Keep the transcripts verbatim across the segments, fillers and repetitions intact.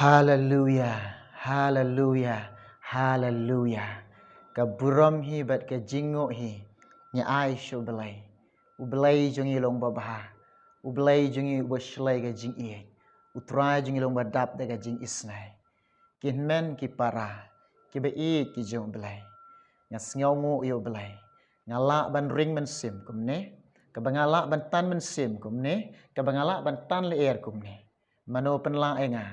Haleluya, haleluya, haleluya. Ka burom hi bad ka jingnguh hi ngi ai sha U Blei. U Blei jong ngi long babha. U Blei jong ngi uba shlei ka jingïeit. U Trai jong ngi long ba dap da ka jingisnei. Ki hynmen ki para, kiba ïeit ki jong U Blei, nga sngewnguh ïa U Blei. Nga lah ban ring mynsiem kumne, kaba nga lah ban tan mynsiem kumne, kaba nga lah ban tan lyer kumne. Mano pynlah ïa nga?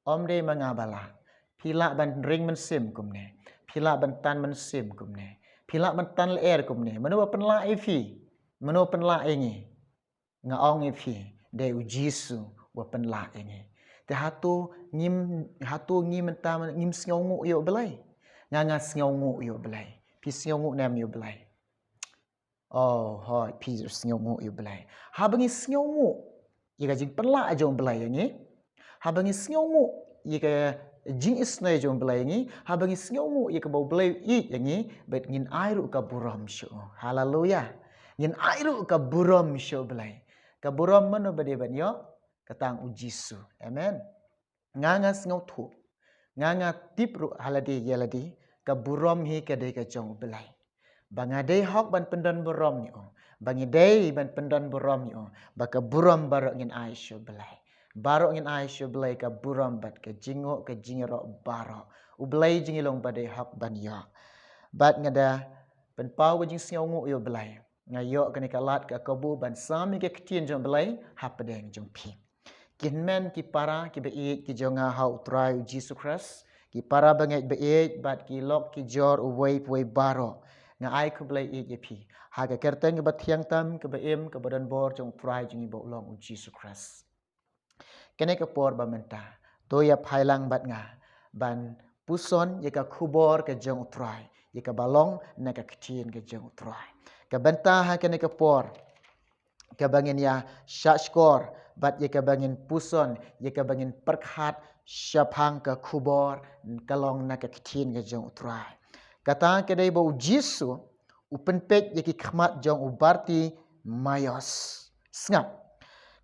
Ym dei ma nga ba lah. Phi lah ban ring mynsiem kumne, phi lah ban tan mynsiem kumne, phi lah ban tan lyer kumne. Mano ba pynlah ïa phi? Mano pynlah ïa ngi? Nga ong ïa phi, dei U Jisu uba pynlah ïa ngi. Te hato ngim, hato ngi mynta ngim sngewnguh ïa U Blei? Nga, nga sngewnguh ïa U Blei. Phi sngewnguh ne em ïa U Blei? Oh, hooid, phi sngewnguh ïa U Blei. Haba ngi sngewnguh ïa ka jingpynlah jong U Blei ïa ngi, haba ngi sngewnguh ïa ka jingisnei jong U Blei ïa ngi, haba ngi sngewnguh ïa kaba U Blei u ïeit ïa ngi, bad ngin ai ruh ka burom sha U. Haleluya. Ngin ai ruh ka burom sha U Blei. Ka burom mano ba dei ban ïoh? Ka tang U Jisu. Amen. Nga, nga sngewthuh, nga, nga tip ruh ha lade ïa lade, ka burom hi ka dei ka jong U Blei. Ba nga dei hok ban pyndon burom ïa U, ba ngi dei ban pyndon burom ïa U, ba ka burom baroh ngin ai sha U Blei. Baroh ngin ai sha U Blei ka burom bad ka jingnguh, ka jingïaroh baroh. U Blei jong ngi long ba dei hok ban ïoh. Bad nga da pynpaw ka jingsngewnguh ïa U Blei. Nga ïoh kane ka lad ka kabu ban sam ïa ka ktien jong U Blei hapdeng jong phi. Ki hynmen ki para kiba ïeit ki jong nga ha U Trai U Jisu Khrist, ki para bangeit ba ïeit bad ki lok ki jor uwei pa uwei baroh, nga ai khublei ïeit ïa phi ha ka kyrteng kaba thiang tam, kaba im, kaba donbor jong U Trai jong ngi ba u long U Jisu Khrist. Kane ka por ba mynta, to ïa phai lang bad nga ban puson ïa ka khubor ka jong U Trai, ïa kaba long na ka ktien ka jong U Trai. Ka bynta ha kane ka por, kaba ngin ïa shahshkor bad ïa kaba ngin puson, ïa kaba ngin pyrkhat shaphang ka khubor ka long na ka ktien ka jong U Trai. Kata ka dei ba U Jisu u pynpeit ïa ki khmat jong u Bartimaios. Sngap.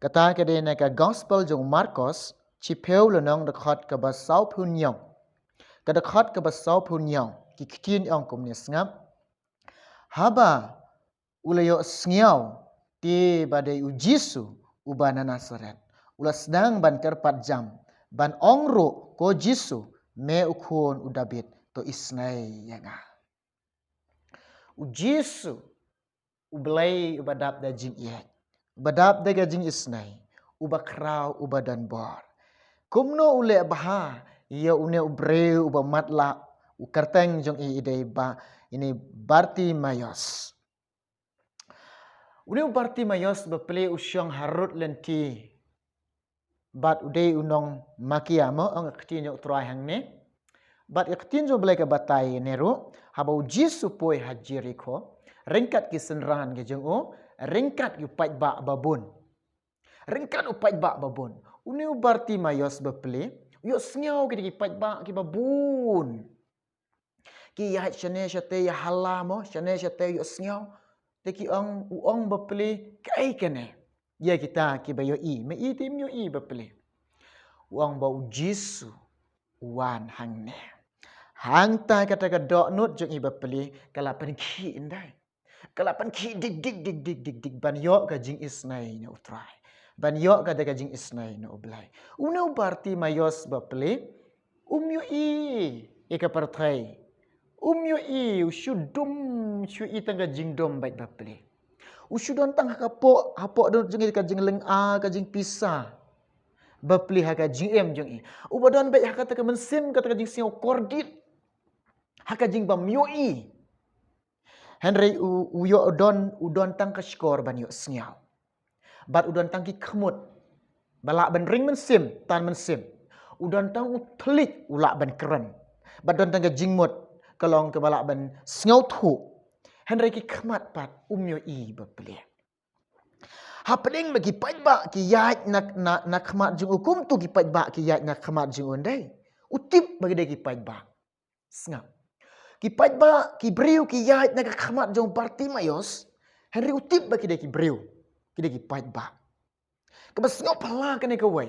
Kata ka dei na ka gospel jong u Markos, chiphew lynnong, dkhot kaba sawphew hynñiew. Ka dkhot kaba sawphew hynñiew, ki ktien ong kumne, sngap. Haba u la ïohsngew te ba dei U Jisu uba na Nasaret, u la sdang ban kyrpad jam, ban ong ruh, Ko Jisu, me u khun u Dabid, to isnei ïa nga. U Jisu, U Blei uba dap da jingïeit, uba dap da ka jingisnei, uba khraw, uba donbor. Kumno u leh bha ïa une u briew uba matlah, u kyrteng jong i i dei ba, ine Bartimaios. Une u Bartimaios bapli u shong harud lynti. Bad u dei u nongmakia mo, ong ka ktien jong U Trai hangne. Bad ka ktien jong U Blei ka batai ne ruh, haba U Jisu poi ha Jerikho, ryngkat ki synran ki jong u, ryngkat u paidbah babun. Ryngkat u paidbah babun. Une u Bartimaios bapli, u ïohsngew ki dei ki paidbah ki babun. Ki ïaid shane shatei ïa hala mo, shane shatei ïohsngew. Te ki ong, u ong bapli, kaei kane ïa kita kiba ïohi, ma i te im ïohi bapli. U ong ba U Jisu u wan hangne. Hangta kata ka dohnud jong i bapli ka la pynkhih ndai. Ka la pynkhih dik dik dik dik dik dik ban ïoh ka jingisnei na U Trai, ban ïoh kata ka jingisnei na U Blei. Une u Bartimaios bapli, um ïohi ïa ka pyrthei. Um ïohi, u shu dum, shu ïohi tang ka jingdum bad bapli. U shu don tang ha ka poh, ha poh don jong i ka jinglynga, ka jingpisa. Bapli ha ka jingim jong i. Uba don bad ha kata ka mynsiem, kata ka jingsngew kordit. Ha ka jingbym ïohi. Hynrei u, u ïoh u don, u don tang ka shkor ban ïohsngew. Bad u don tang ki khmut ba lah ban ring mynsiem, tan mynsiem. U don tang u thylliej u lah ban kren. Bad don tang ka jingmut ka long kaba lah ban sngewthuh. Hynrei ki khmat pat um ïohi bapli. Hapdeng ba ki paidbah ki ïaid na, na, na khmat jong u, kumto ki paidbah ki ïaid na khmat jong u ndei. U tip ba ki dei ki paidbah. Sngap. Ki paidbah, ki briew ki ïaid na ka khmat jong Bartimaios, hynrei u tip ba ki dei ki briew, ki dei ki paidbah. Kaba sngewphylla kane kawei.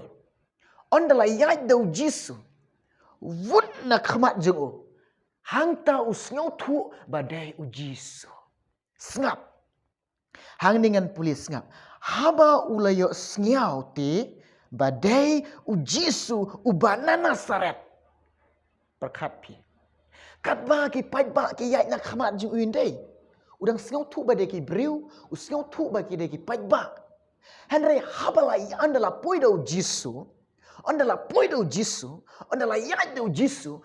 Ynda la ïaid da u Jisu, wut na khmat jong u, hangta u sngewthuh ba dei u Jisu. Sngap. Hangne ngan pule, sngap. Haba u la ïohsngew te ba dei u Jisu uba na Nasaret. Pyrkhat phi. Katba ki paidbah ki ïaid na khmat jong u, ynda u dang sngewthuh ba dei ki briew, u sngewthuh ba ki dei ki paidbah. Hynrei haba la ïa, ynda la poi da u Jisu, ynda la poi da u Jisu, ynda la ïaid da u Jisu,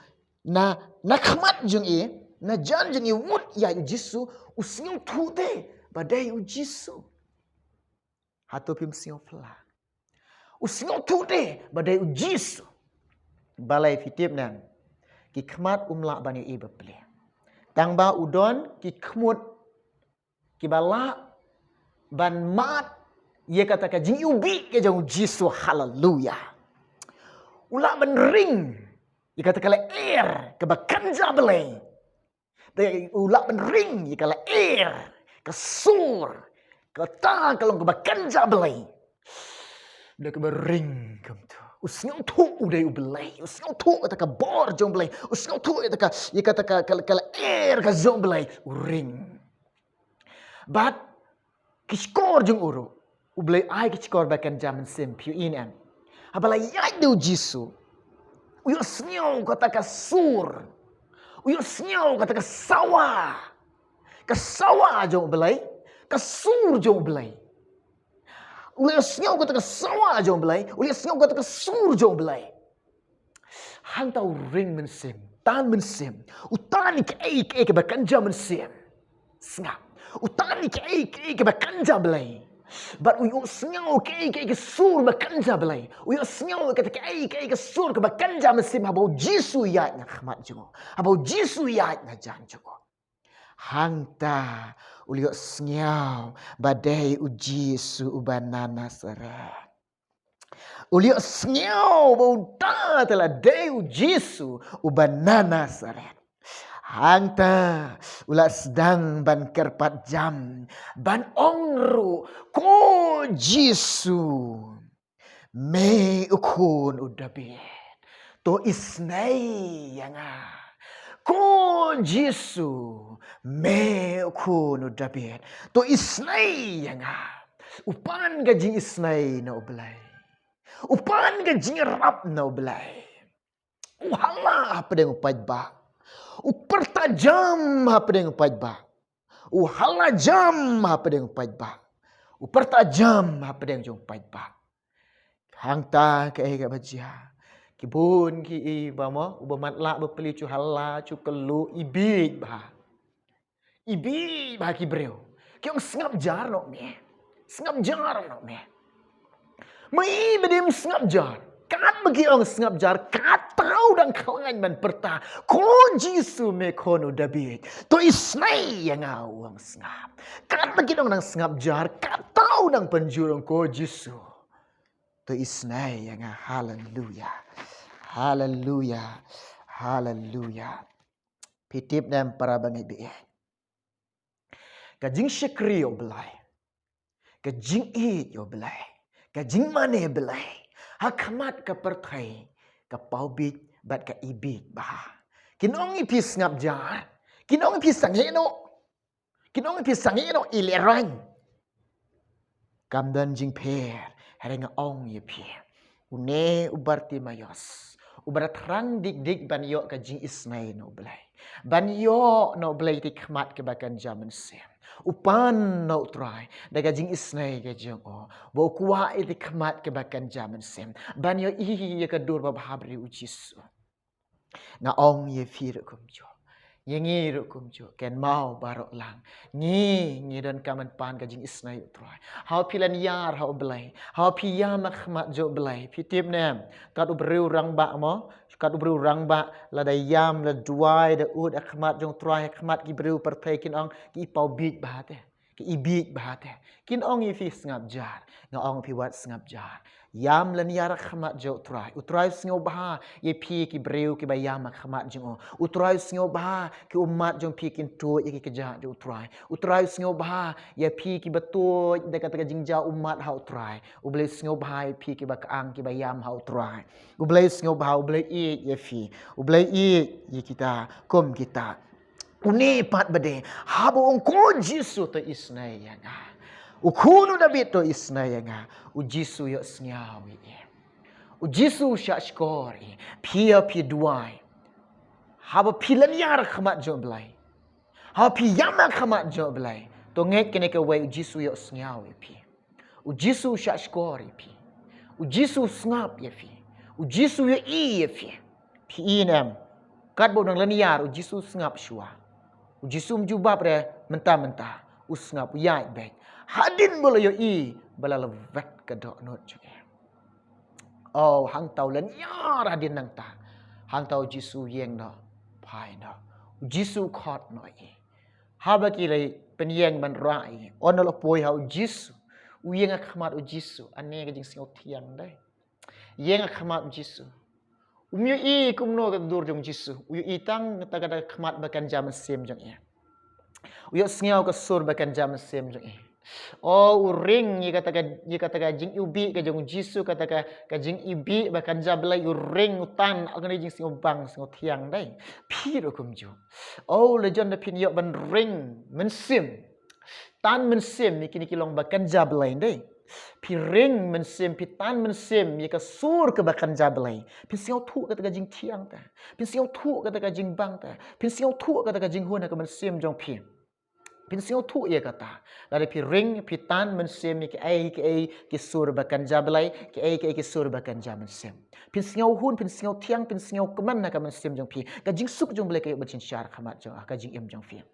na, na khmat jong i, na jan jong i, wut ïaid u Jisu, u sngewthuh te ba dei u Jisu. Hato phim sngew phylla? U sngewthuh te ba dei u Jisu. Balei, phi tip ne em? Ki khmat um lah ban ïohi ba plie. Tang ba u don ki khmut kiba lah ban mad ïa kata ka jingïohi ka jong u Jisu. Haleluya. U lah ban ring ïa kata ka lyer kaba kynja Blei. Te u lah ban ring ïa ka lyer, ka sur, kata ka long kaba kynja Blei. Da kaba ring kumta. U sngewthuh u dei u Blei. U sngewthuh kata ka bor jong Blei. U sngewthuh ïa kata ka, ïa kata ka, ka, ka lyer ka jong Blei. U ring. Bad ki shkor jong u ruh, u Blei ai ki shkor ba kynja mynsiem, phi ïohi ne em? Haba la ïaid da u Jisu, u ïohsngew kata ka sur, u ïohsngew kata ka sawa, ka sawa jong u Blei, ka sur jong u Blei. U la ïohsngew kata ka sawa jong u Blei, u la ïohsngew kata ka sur jong u Blei. Hangta u ring mynsiem, tan mynsiem, u tan ïa kaei kaei kaba kynja mynsiem. Sngap. U tan ïa kaei kaei kaba kynja Blei. Bad u ïohsngew kaei kaei ka sur ba kynja Blei. U ïohsngew kata kaei kaei ka sur kaba kynja mynsiem haba u Jisu ïaid na khmat jong u. Haba u Jisu ïaid na jan jong u. Hangta u la ïohsngew ba dei u Jisu uba na Nasaret. U la ïohsngew ba uta te la dei u Jisu uba na Nasaret. Hangta u la sdang ban kyrpad jam, ban ong ruh, ko Jisu, me u khun u Dabid, to isnei ïa nga. Ko Jisu, me u khun u Dabid, to isnei ïa nga. U pan ka jingisnei na u Blei. U pan ka jingïarap na u Blei. U hala hapdeng u paidbah. U pyrta jam hapdeng u paidbah. U hala jam hapdeng u paidbah. U pyrta jam hapdeng jong u paidbah. Hangta kaei kaba jia? Ki bun ki i ba mo, uba matlah ba plie, shu hala, shu kylluh, i bieit bha. I bieit bha ki briew. Ki ong, sngap jar noh me. Sngap jar noh me. Me i ba dim sngap jar. Katba ki ong sngap jar, kata u dang khlaiñ ban pyrta, ko Jisu, me khun u Dabid, to isnei ïa nga, u ong sngap. Katba ki dang sngap jar, kata u dang pynjur, ong, ko Jisu, to isnei ïa nga. Haleluya. Haleluya. Haleluya. Phi tip ne em, para bangeit baieit? Ka jingshakri ïa u Blei, ka jingïeit ïa u Blei, ka jingmane Blei ha khmat ka pyrthei ka paw bieit bad ka i bieit bha. Kin ong ïa phi sngap jar, kin ong ïa phi sangeh noh, kin ong ïa phi sangeh noh, i lehraiñ. Kam don jingpher, hynrei nga ong ïa phi, une u Bartimaios, uba da thrang dik dik ban ïoh ka jingisnei na u Blei, ban ïoh na u Blei ïa ka khmat kaba kynja mynsiem, u pan na u Trai da ka jingisnei ka jong u, ba u kwah ïa ka khmat kaba kynja mynsiem, ban ïohi ïa ka dur babha briew u Jisu. Nga ong ïa phi ruh kumjuh, ïa ngi ruh kumjuh, kynmaw baroh lang, ngi, ngi donkam ban pan ka jingisnei u Trai. Haba phi leit ïar ha u Blei, haba phi ïam ha khmat jong u Blei, phi tip ne em, kat u briew rangbah mo, kat u briew rangbah, lada ïam, la duwai, da ud ha khmat jong u Trai, ha khmat ki briew pyrthei, kin ong ki i paw bieit bha te. Ki i bieit bha te. Kin ong ïa phi sngap jar. Nga ong phi wat sngap jar. Ïam lynñiar ha khmat jong u Trai. U Trai u sngewbha ïa phi ki briew kiba ïam ha khmat jong u. U Trai u sngewbha ki ummat jong phi kin tuid ïa ki kjat jong u Trai. U Trai u sngewbha ïa phi kiba tuid da kata ka jingjia ummat ha u Trai. U Blei u sngewbha ïa phi kiba kang kiba ïam ha u Trai. U Blei u sngewbha, u Blei ïeit ïa phi. U Blei ïeit ïa kita kum kita. Une pat ba dei, haba ong ko Jisu to isynei ïa nga. U khun u David to isynei ïa nga. U Jisu ïohsngew ïa i. U Jisu u shahshkor ïa i. Phi ïa phi duwai. Haba phi lynñiar ha khmat jong u Blei. Haba phi ïam ha khmat jong u Blei. To ngeit kane kawei u Jisu ïohsngew ïa phi. U Jisu u shahshkor ïa phi. U Jisu u sngap ïa phi. U Jisu u ïohi ïa phi. Phi i ne em. Katba u dang lynñiar u Jisu u sngap shuwa. U Jisu um jubab re mynta mynta. U sngap u ïaid beit. Hadien ba la ïohi ba la lwet ka dohnud jong i. Oh, hangta u lynñiar hadien nangta. Hangta u Jisu u ïeng noh. Phai noh. U Jisu u khot noh ïa i. Haba ki la pynïeng ban rah ïa i. Ynda la poi ha u Jisu. U ïeng ha khmat u Jisu. Ane ka jingsngew thiang dei. Ïeng ha khmat u Jisu. Um ïohi kumno ka dur jong u Jisu. U ïohi tang kata ka khmat ba kynja mynsiem jong i. U ïohsngew ka sur ba kynja mynsiem jong i. Oh, u ring ïa kata ka, ïa kata ka jingiwbih ka jong u Jisu, kata ka, ka jingiwbih ba kynja Blei, u ring u tan, oh kane jingsngewbang sngewthiang dei. Phi ruh kumjuh. Oh, la jan da phin ïoh ban ring mynsiem. Tan mynsiem ïa kine ki long ba kynja Blei dei. Phi ring mynsiem, phi tan mynsiem ïa ka sur kaba kynja Blei. Phin sngewthuh kata ka jingthiang te. Phin sngewthuh kata ka jingbang te. Phin sngewthuh kata ka jinghun ha ka mynsiem jong phi. Phin sngewthuh ïa kata. Lada phi ring, phi tan mynsiem ïa kiei kiei ki sur ba kynja Blei, kiei kiei ki sur ba kynja mynsiem. Phin sngewhun, phin sngewthiang, phin sngewkmen ha ka mynsiem jong phi. Ka jingsuk jong Blei ka ïoh ban synshar ha khmat jong, ha ka jingim jong phi.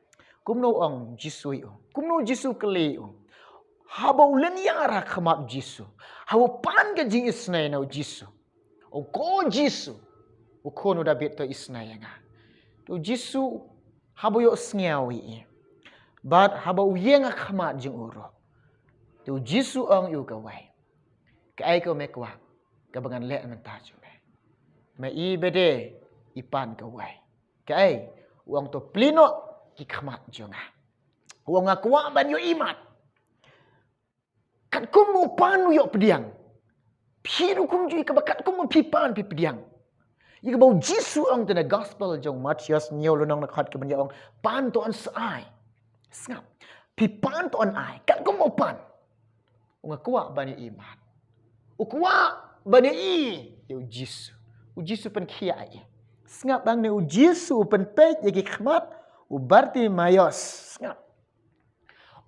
Kumno u ong Jisu ïa u. Kumno u Jisu u kylli ïa u. Haba u lynñiar ha khmat u Jisu. Haba u pan ka jingisynei na u Jisu. U ong ko Jisu. U khun u David to isynei ïa nga. To u Jisu haba u ïohsngew ïa i. Bad haba u ïeng ha khmat jong u ruh. To u Jisu u ong ïa u kawei. Kaei kaba me kwah. Kaba ngan leh mynta jong me. Me i bad i pan kawei. Kaei, u ong to plie noh ki khmat jong nga. U ong nga kwah ban ïohi mat. Katkum u pan u ïoh pdiang. Phi ruh kumjuh kaba katkum u phi pan phi pdiang. Ïa kaba u Jisu u ong te na gospel jong Mathaios hynñiew lynnong na khat kaba ïa ong pan to yn sa ai. Sngap. Phi pan to yn ai. Katkum u pan. U nga kwah ban ïohi mat. U kwah ban ïohi ïa u Jisu. U Jisu pynkhiah ïa i. Sngap bang ne u Jisu u pynpeit ïa ki khmat u Bartimaios. Sngap.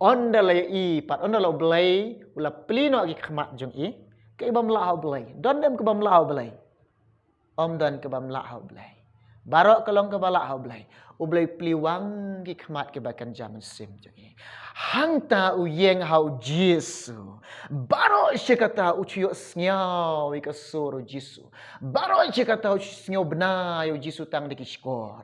Ynda la ïohi pat, ynda la u Blei u la plie noh ki khmat jong i. Kaei bym lah ha u Blei. Don ne em kaba bym lah ha u Blei. Ym don kaba bym lah ha u Blei. Baroh ka long kaba lah ha u Blei. U Blei u plie wang ki khmat kiba kynja mynsiem jong i. Hangta u ïeng ha u Jisu. Baroh shi katta u shu ïohsngew ïa ka sur u Jisu. Baroh shi katta u shu sngewbna ïa u Jisu tang da ki shkor.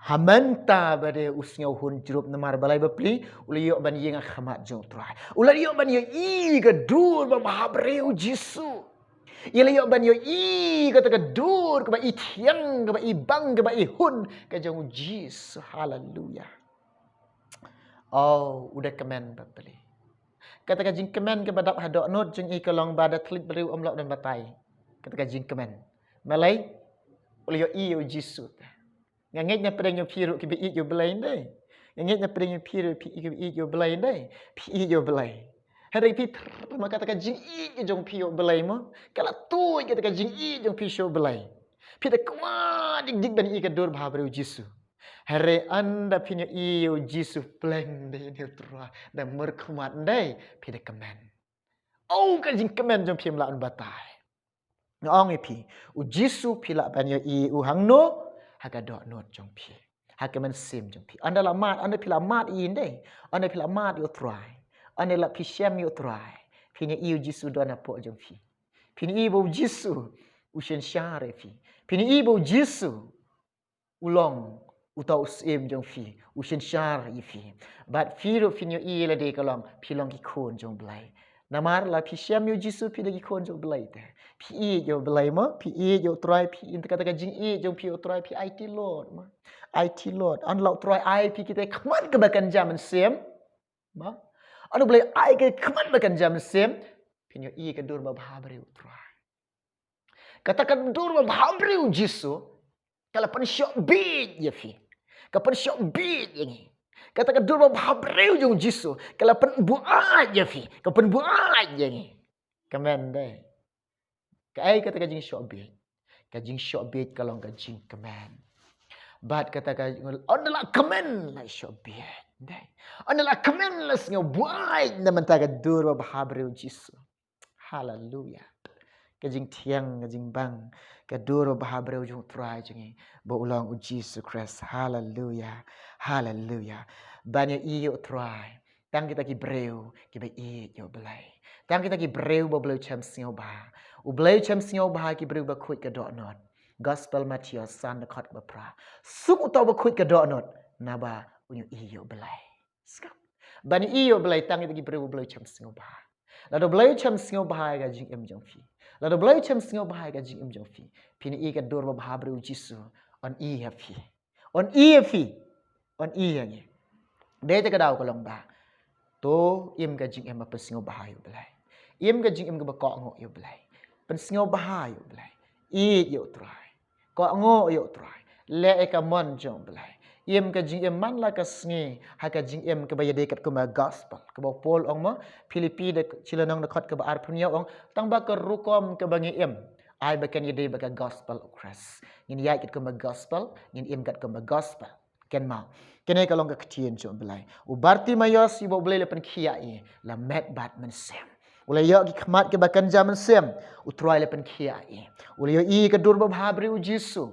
Ha mynta ba dei u sngewhun jrup namar balei bapli, u la ïoh ban ïeng ha khmat jong u Trai. U la ïoh ban ïohi ka dur ba bhabriew u Jisu. Ïa la ïoh ban ïohi kata ka dur kaba i thiang, kaba i bang, kaba i hun ka jong u Jisu. Haleluya. Oh, u da kmen bapli. Kata ka jingkmen kaba dap ha dohnud jong i ka long ba da thylliej briew ym lah ban batai. Kata ka jingkmen. Balei? U la ïohi u Jisu. Nga ngeit na pdeng jong phi ruh kiba ïeit ïa u Blei ndei. Nga ngeit na pdeng jong phi ruh phi kiba ïeit ïa u Blei ndei. Phi ïeit ïa u Blei. Hynrei phi thrang ma kata ka jingïeit jong phi ïa u Blei mo. Ka la tuid kata ka jingïeit jong phi sha u Blei. Phi da kwah dik dik ban ïohi ka dur bhabriew u Jisu. Hynrei ynda phin ïohi ïa u Jisu pleng da ïa u Trai da mur khmat ndei phi da kmen. Oh ka jingkmen jong phi ym lah ban batai. Nga ong ïa phi, u Jisu phi lah ban ïohi u hangno, ha ka dohnud jong phi. Ha ka mynsiem jong phi. Ynda la mad, ynda phi la mad ïa i ndei. Ynda phi la mad ïa u Trai. Ynda la phi shem ïa u Trai. Phin ïohi u Jisu don hapoh jong phi. Phin ïohi ba u Jisu u synshar ïa phi. Phin ïohi ba u Jisu u long uta u Syiem jong phi u synshar ïa phi. Bad phi ruh phin ïohi lade ka long phi long ki khun jong U Blei. Namar la phi shem ïa U Jisu phi dei ki khun jong U Blei te. Phi ïeit ïa U Blei mo, phi ïeit ïa U Trai, phi ïeit, kata ka jingïeit jong phi ïa U Trai, phi aiti Lord mo. Aiti Lord. Ynda la U Trai ai phi kita ki khmat kiba kynja mynsiem mo, ynda U Blei ai kita ki khmat ba kynja mynsiem, phin ïohi ka dur babha briew U Trai. Kata ka dur babha briew U Jisu ka la pynshoh bieit ïa phi. Ka pynshoh bieit ïa ngi. Kata ka dur babha briew jong U Jisu ka la pynbuaid ïa phi, ka pynbuaid ïa ngi. Kmen dei. Kaei kata ka jingshoh bieit? Ka jingshoh bieit ka long ka jingkmen. Bad kata ka, ynda la kmen la shoh bieit. Dei. Ynda la kmen la sngewbuaid na bynta ka dur babha briew U Jisu. Haleluya. Ka jingthiang, ka jingbang, ka dur babha briew jong U Trai jong ngi, ba u long U Jisu Khrist. Haleluya. Haleluya. Ban ïohi ïa U Trai, tang kita ki briew kiba ïeit ïa U Blei. Tang kita ki briew ba U Blei u shem sngewbha. U Blei u shem sngewbha ki briew ba khuid ka dohnud. Gospel Mathaios san dkhot ba phra. Suk uta uba khuid ka dohnud, naba un ïohi ïa U Blei. Skhem. Ban ïohi ïa U Blei tang ïa ki briew ba U Blei u shem sngewbha. Lada U Blei u shem sngewbha ïa ka jingim jong phi, lada U Blei u shem sngewbha ïa ka jingim jong phi, phin ïohi ka dur babha briew U Jisu un ïohi ïa phi. Un ïohi ïa phi. Un ïohi ïa ngi. Dei te ka daw ka long ba, to im ka jingim ba pynsngewbha ïa U Blei. Im ka jingim kaba kohnguh ïa U Blei. Pynsngewbha ïa U Blei. Ïeit ïa U Trai. Kohnguh ïa U Trai. Leh ïa ka mon jong U Blei. Im ka jingim man la ka sngi ha ka jingim kaba ïadei katkum ka gospel. Kaba u Paul u ong mo, Philippi da shi lynnong dkhot kaba arphew hynñiew u ong, tang ba ka rukom kaba ngi im, ai ba kan ïadei bad ka gospel U Khrist. Ngin ïaid katkum ka gospel, ngin im katkum ka gospel. Kynmaw. Kane ka long ka ktien jong U Blei. U Bartimaios uba U Blei u la pynkhiah ïa, la met bad mynsiem. U la ïoh ki khmat kiba kynja mynsiem, U Trai u la pynkhiah ïa. U la ïohi ka dur babha briew U Jisu.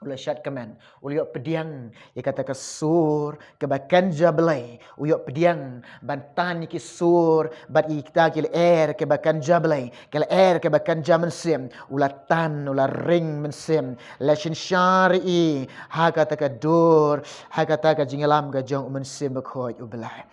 U la shad kmen, u la ïoh pdiang ïa kata ka sur kaba kynja Blei. U ïoh pdiang ban tan ïa ki sur bad ïa kita ki lyer kiba kynja Blei, ki lyer kiba kynja mynsiem. U la tan, u la ring mynsiem, la synshar ïa i ha kata ka dur, ha kata ka jingïalam ka jong U Mynsiem Bakhuid U Blei.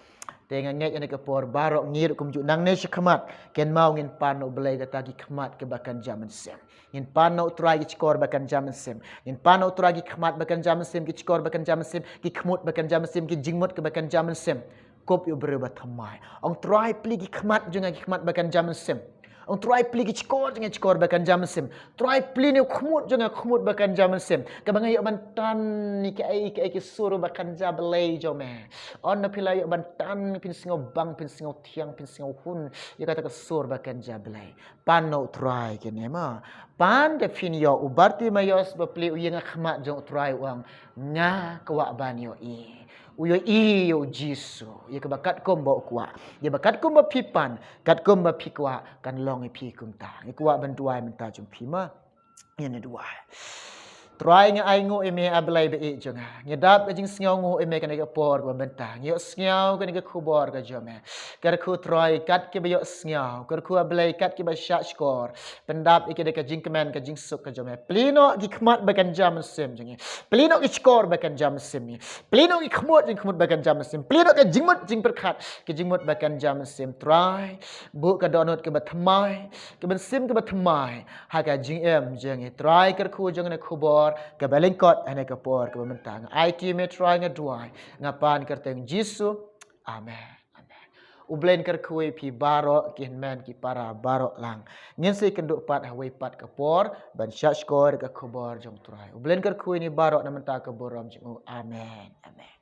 Te nga ngeit ïa kane ka por baroh ngi ruh kumjuh nangne shakhmat, kynmaw ngin pan na U Blei kata ki khmat kiba kynja mynsiem. Ngin pan na U Trai ki shkor ba kynja mynsiem. Ngin pan na U Trai ki khmat ba kynja mynsiem, ki shkor ba kynja mynsiem, ki khmut ba kynja mynsiem, ki jingmut kiba kynja mynsiem. Kup ïa u briew ba thymmai. Ong Trai, plie ki khmat jong nga ki khmat ba kynja mynsiem. Ong Trai, plie ki shkor jong nga ki shkor ba kynja mynsiem. Trai, plie ïa u khmut jong nga khmut ba kynja mynsiem. Kaba nga ïoh ban tan ïa kaei kaei ki sur ba kynja Blei jong me. Ong na phi la ïoh ban tan, phin sngewbang, phin sngewthiang, phin sngewhun ïa kata ka sur ba kynja Blei. Pan na U Trai kane mo. Pan da phin ïoh. U Bartimaios ba plie u ïeng ha khmat jong U Trai u ong, nga kwah ban ïohi. U ïohi ïa U Jisu ïa kaba katkum ba u kwah. Ïa ba katkum ba phi pan, katkum ba phi kwah, kan long ïa phi kumta. Nga kwah ban duwai mynta jong phi mo. Ngin duwai. Trai, nga ainguh ïa me, A Blei ba ïeit jong nga. Nga dap ka jingsngewnguh ïa me kane ka por kaba mynta. Nga ïohsngew kane ka khubor ka jong me. Kyrkhu Trai, kat kiba ïohsngew, kyrkhu A Blei, kat kiba shah shkor, pyndap ïa ki da ka jingkmen ka jingsuk ka jong me. Plie noh ki khmat ba kynja mynsiem jong ngi. Plie noh ki shkor ba kynja mynsiem ngi. Plie noh ki khmut jingkhmut ba kynja mynsiem. Plie noh ka jingmut jingpyrkhat ka jingmut ba kynja mynsiem. Trai, buh ka dohnud kaba thymmai, ka mynsiem kaba thymmai ha ka jingim jong ngi. Trai, kyrkhu jong kane ka khubor kaba lyngkot ha kane ka por kaba mynta. Nga aiti ïa me Trai, nga duwai, nga pan kyrteng Jisu. Amen. Amen. U Blei un kyrkhu ïa phi baroh, ki hynmen ki para baroh lang. Ngin sa ïakynduh pat ha kawei pat ka por ban shah shkor ïa ka khubor jong U Trai. U Blei un kyrkhu ïa ngi baroh na ka bynta ka burom jong u. Amen. Amen.